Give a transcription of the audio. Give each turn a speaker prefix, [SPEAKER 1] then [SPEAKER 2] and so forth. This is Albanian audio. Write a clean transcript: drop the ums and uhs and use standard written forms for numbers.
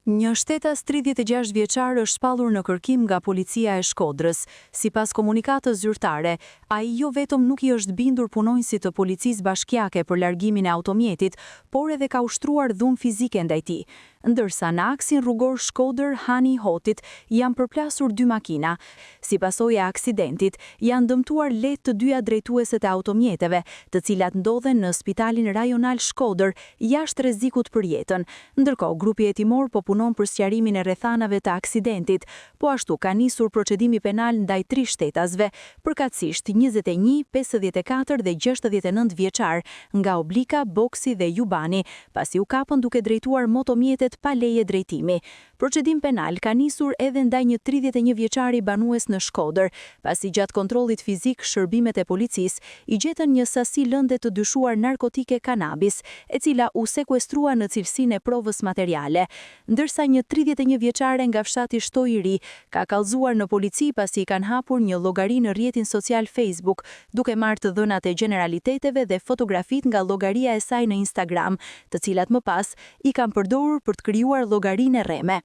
[SPEAKER 1] Një shtetas 36 vjeçar është shpallur në kërkim nga policia e Shkodrës. Sipas komunikatës zyrtare, ai jo vetëm nuk i është bindur punonjësit të policisë bashkiake për largimin e automjetit, por edhe ka ushtruar dhunë fizike ndaj tij. Ndërsa në aksin rrugor Shkodër, Hani i Hotit, janë përplasur dy makina. Si pasojë e aksidentit, janë dëmtuar lehtë të dyja drejtueset e automjeteve, të cilat ndodhen në Spitalin Rajonal Shkodër, jashtë rrezikut për jetën. Ndërkohë, grupi hetimor po punon për sqarimin e rrethanave të aksidentit. Po ashtu ka nisur procedimi penal ndaj tri shtetasve, përkatësisht 21, 54 dhe 69 vjeçar, nga Oblika, Boksi dhe Jubani, pasi u kapën duke drejtuar motomjetet pa leje drejtimi. Procedim penal ka nisur edhe ndaj një 31 vjeçari banues në Shkodër, pasi gjatë kontrollit fizik shërbimet e policisë i gjetën një sasi lënde të dyshuar narkotike kanabis, e cila u sekuestrua në cilësinë e provës materiale. Ndërsa një 31 vjeçare nga fshati Shtoj i Ri ka kallëzuar në polici pasi i kanë hapur një llogari në rrjetin social Facebook, duke marrë të dhënat e gjeneraliteteve dhe fotografitë nga llogaria e saj në Instagram, të cilat më pas i kanë përdorur për të krijuar llogarinë e rreme.